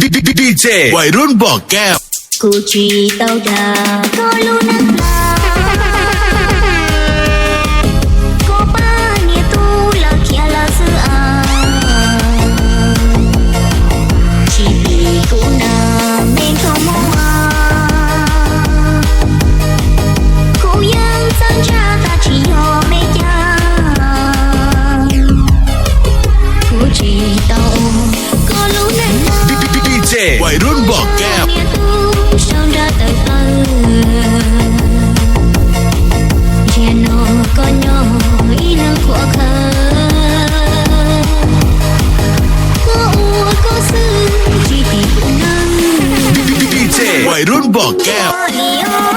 D J Wai Run Npom Kab. Kuv tsis tau dag koj lub neej plam, koj pab niam tub lawv khiav lawm xwb as. Tsis pom kuv nag me nkauj muam, kuv yeej txhawj ntshai tas tsis yog me cas. Kuv tsis tau ua koj lub neej plam, D J Wai Run Npom Kab. Niam tub sau nra tawm plaws, ntsia no koj nyob ib leeg qhuav khaws. Koj ua koj xwb tsis tim kuv neej, D J Wai Run Npom Kab. Li os,